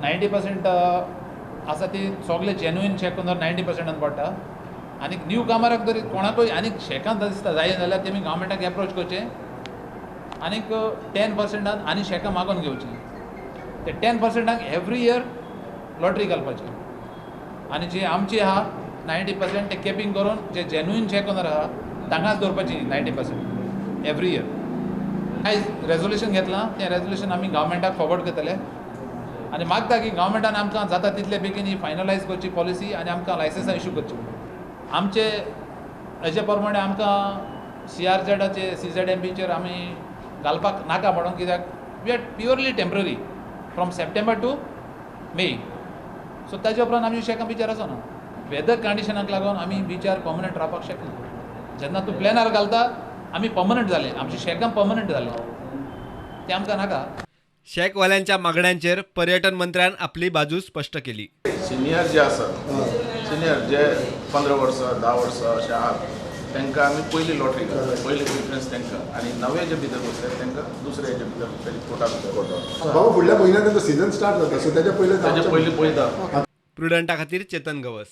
90% आसा ती सगळे जेन्युइन शॅक ओनर 90%न पडटा. आनी न्यू कामराक जरी कोणाकूय आनीक शॅकान दिसता जाय जाल्यार तेमी गव्हर्मेंटाक एप्रोच करचें आनीक 10%न आनी शॅकां मागून घेवचीं. ते 10%न एवरी इयर लॉटरी घालपाची आनी जी आमची आहा 90% ते कॅपिंग करून जे जेन्युइन शॅक ओनर आहा तांकांच दवरपाची 90% एवरी इयर. आयज रेजोल्युशन घेतलां, तें रेजोल्युशन आमी गव्हर्मेंटाक फॉरवर्ड करतले आनी मागता की गव्हर्मेंटान आमकां जाता तितले बेगीन ही फायनलायज करची पॉलिसी आनी आमकां लायसन्सां इशू करची. आमचे हेजे प्रमाणे आमकां सीआरझेडाचे सीझेडएमबीचेर आमी घालपाक नाका म्हणून, कित्याक we are purely temporary from September to May. So ताजे उपरांत आमी शॅकां बिचार आसना. वेदर कंडिशनाक लागून आमी बिचार पर्मनंट रावपाक शकना. जेन्ना तूं प्लॅनार घालता आमी पर्मनंट जाले, आमची शॅकां पर्मनंट जाले, ते आमकां नाका. शॅकवाल्यांच्या मागण्यांचेर पर्यटन मंत्र्यान आपली बाजू स्पश्ट केली. सिनियर जे आसात, सिनियर जे 15 वर्सां 10 वर्सां अशे आहात तांकां आमी पयली लॉटरी घालता, पयली प्रिफरन्स तांकां, आनी नवे जे भितर बसले तांकां दुसरे हेजे भितर पयली कोटा भितर. बाबा फुडल्या म्हयन्यात तेंचो सिजन स्टार्ट जाता, सो तेज्या पयलीं ताजे पयलीं पळयता. प्रुडंटा खातीर चेतन गवस.